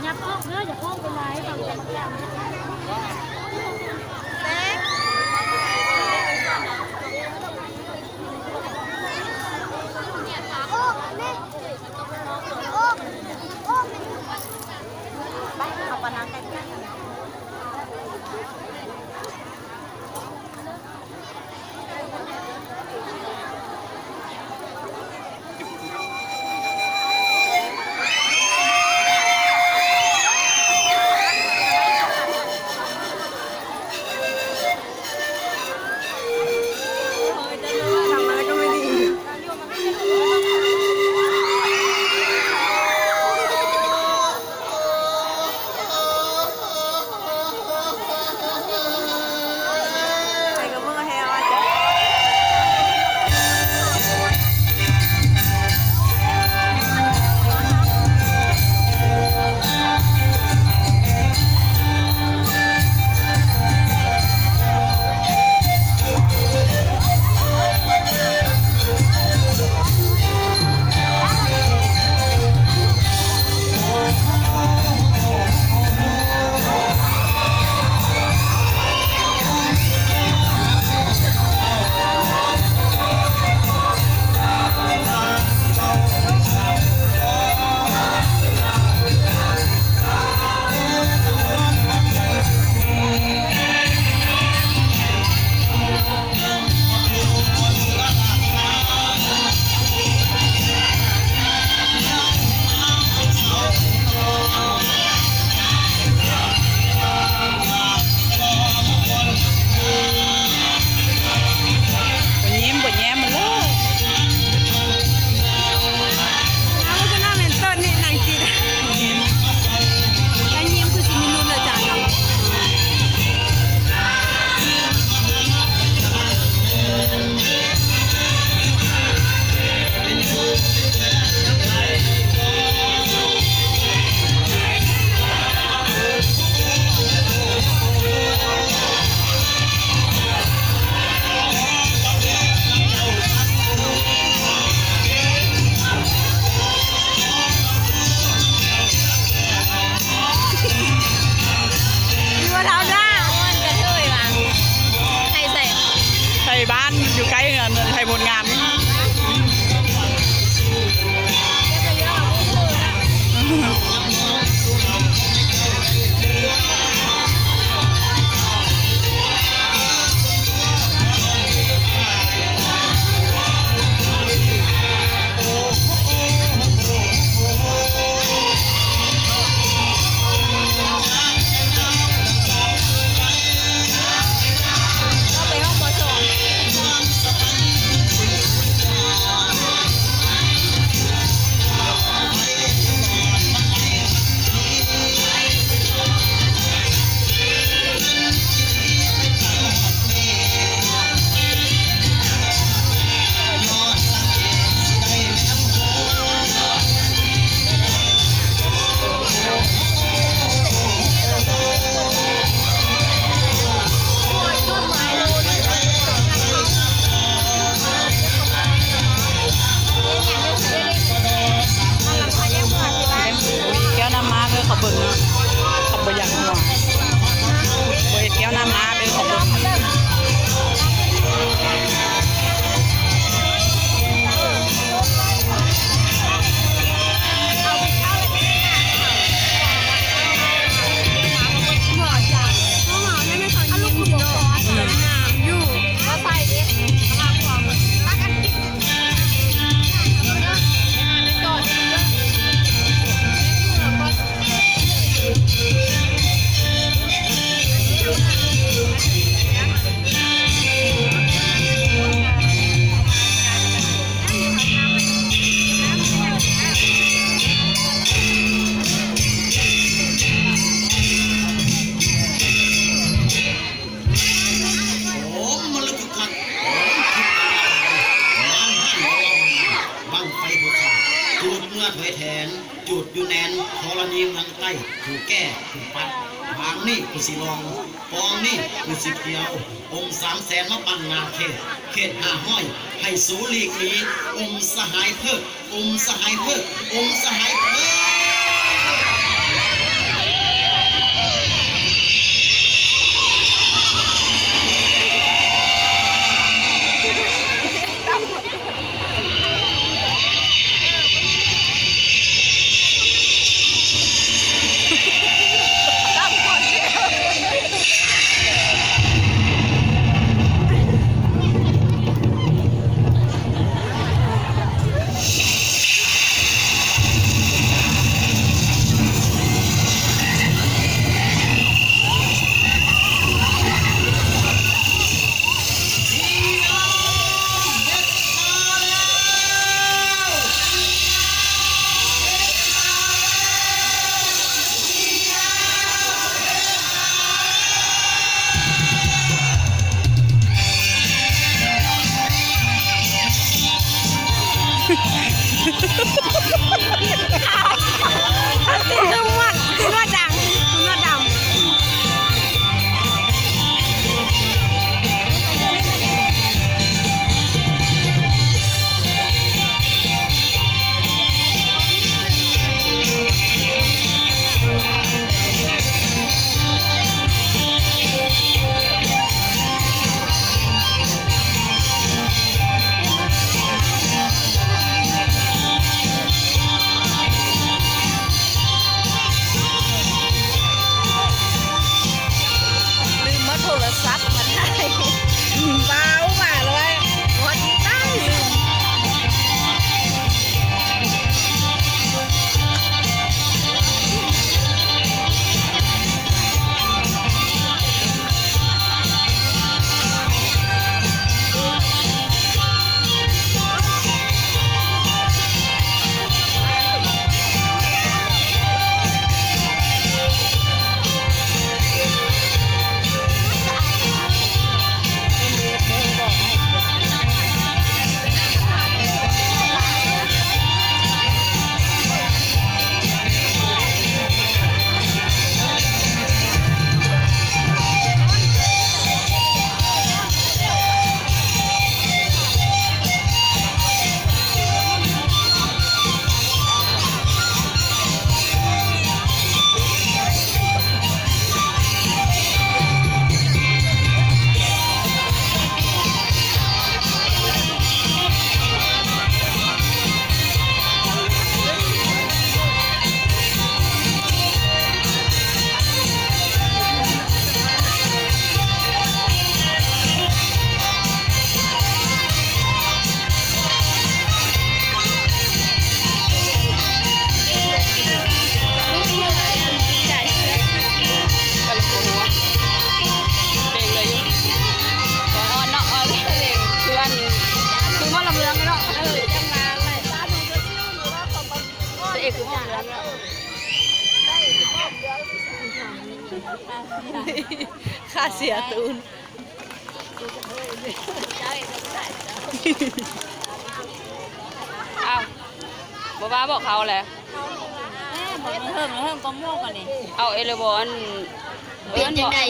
ຍັບອອກເດີ ຢ່າໂຄ້ງໄປຫຼາຍ ເຂົາຈະມາກາງ. ໄປ ເຂົ້າໄປນັ່ງໃກ້ໆ. ບໍ່ຍິ້ມບໍ່ແຍ້ມມັນເລີຍ. ເອົາ ຄືໜ້າແມ່ນຕົ້ນນີ້ນາງກິນ ແຕ່ຍິ້ມຄືຊິມີລຸ້ນເລີຍຈ້າເນາະ. ຢູ່ວ່າເທົ່າໜ້າ ມ່ວນກະເທີຍວ່າ ໃສ່ໃສ່ ໃສ່ບ້ານ ຢູ່ໃກ້ເຮືອນ ໃສ່ໂພນງາມ. ແກ້ວນ້ຳມ້າເດີ ເຂົາເບິ່ງເນາະ ເຂົາບໍ່ຢາກຫົວ ບໍ່ເຮັດແກ້ວນ້ຳມ້າເດີ ເຂົາເບິ່ງ. ໂອ້ ມະລຶກຄຶກຄັກ ໂອ້ ຄິດວ່ານາງຫັ້ນເວົ້າ ບັ້ງໄຟພູຄຳ ຈູດເມື່ອຖອຍແຖນ ຈູດຢູ່ແດນທໍລະນີເມືອງໃຕ້ ຜູ້ແກ້ຜູ້ປັດ ບາງນີ້ຜູ້ຊິລອງ ປອງນີ້ຜູ້ຊິທ່ຽວ ອົງສາມແສນມາປັ້ນໜ້າເຂດ ເຂດຫ້າຮ້ອຍ ໃຫ້ສູຫຼີກໜີ ອົງສະຫາຍເພີກ ອົງສະຫາຍເພີກ ອົງສະຫາຍເພີກ. ຄ່າເສຍຕູນ. ອ້າວ ບໍ່ວ່າບອກເຂົາແຫຼະ. ເອີ ເຮີ້ງ ເຮີ້ງກໍໝວກອັນນີ້ ເອົາເອເລບອນ ເປັນຈັ່ງໃດ